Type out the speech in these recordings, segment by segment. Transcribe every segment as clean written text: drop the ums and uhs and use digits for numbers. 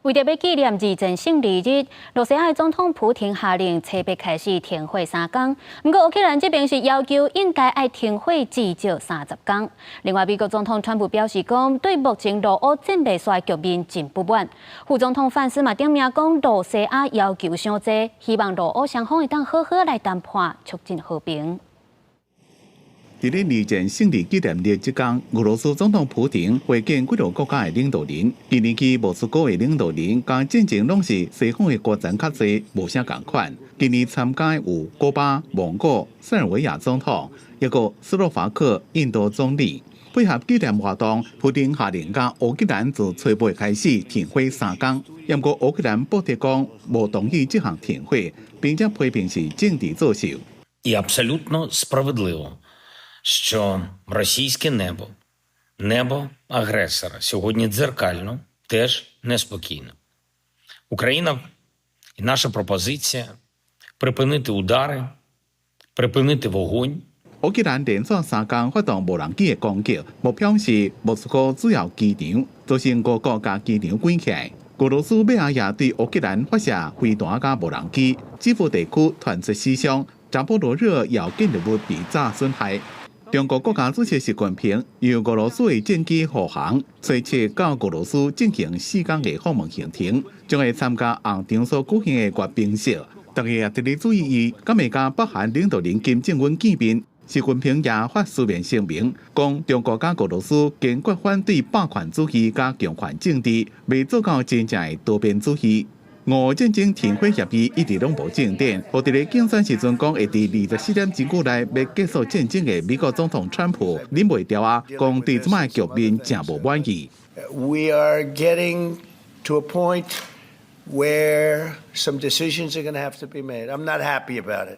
為著欲紀念二戰勝利日，露西亞的總統普廷下令初八開始停火3工。毋過烏克蘭這邊是要求應該愛停火至少30工。另外，美國總統川普表示講，對目前俄烏戰未煞局面真不滿。副總統范斯嘛點名講，露西亞要求傷濟，希望俄烏雙方會當好好來談判，促進和平。佇咧二戰勝利紀念日這工，俄羅斯總統普廷會見幾個國家的領導人。今年去莫斯科的領導人，佮進前攏是西方的高層較濟，無啥仝款。今年參加有古巴、蒙古、塞爾維亞總統，抑閣斯洛伐克、印度總理。配合紀念活動，普廷下令共烏克蘭自初八開始停火三工。毋過烏克蘭駁斥講無同意這項停火，並且批評是政治作秀。 І абсолютно справедливо, що російське небо, небо агресора сьогодні дзеркально теж неспокійно. Україна і наша пропозиція припинити удари, припинити вогонь. 烏克蘭連續三工發動無人機的攻擊，目標是莫斯科主要機場，造成五國共機場關起來。俄羅斯尾仔也對烏克蘭發射飛彈佮無人機，基輔地區傳出死傷，扎波羅熱也有建築物被炸損害。中國國家主席習近平由俄羅斯的戰機護航，初七到俄羅斯進行4工的訪問行程，將會參加紅場所舉行的閱兵式。大家也特別注意，伊敢會佮北韓領導人金正恩見面。習近平也發書面聲明，講中國佮俄羅斯堅決反對霸權主義佮強權政治，欲做到真正的多邊主義。俄烏戰爭停火協議一直攏無進展，予佇咧競選時陣講會佇24點鐘內欲結束戰爭的美國總統川普忍袂牢啊，講對這擺局面誠無滿意。 We are getting to a point where some decisions are going to have to be made. I'm not happy about it.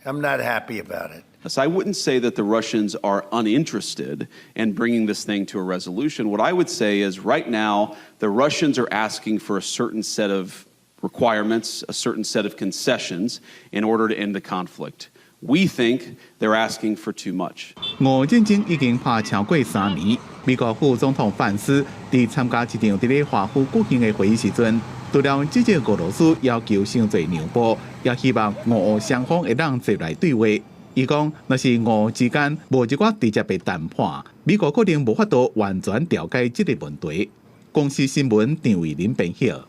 I'm not happy about it. So I wouldn't say that the Russians are uninterested in bringing this thing to a resolution. What I would say is right now, the Russians are asking for a certain set of requirements, a certain set of concessions in order to end the conflict. We think they're asking for too much. 俄烏戰爭已經拍超過3年，美國副總統范斯佇參加一場佇咧華府舉行的會議時陣，除了指責俄羅斯要求傷濟讓步，也希望俄烏雙方會當坐來對話。伊講，若是俄烏之間無一寡直接的談判，美國可能無法度完全調解這個問題。公視新聞張偉林編譯。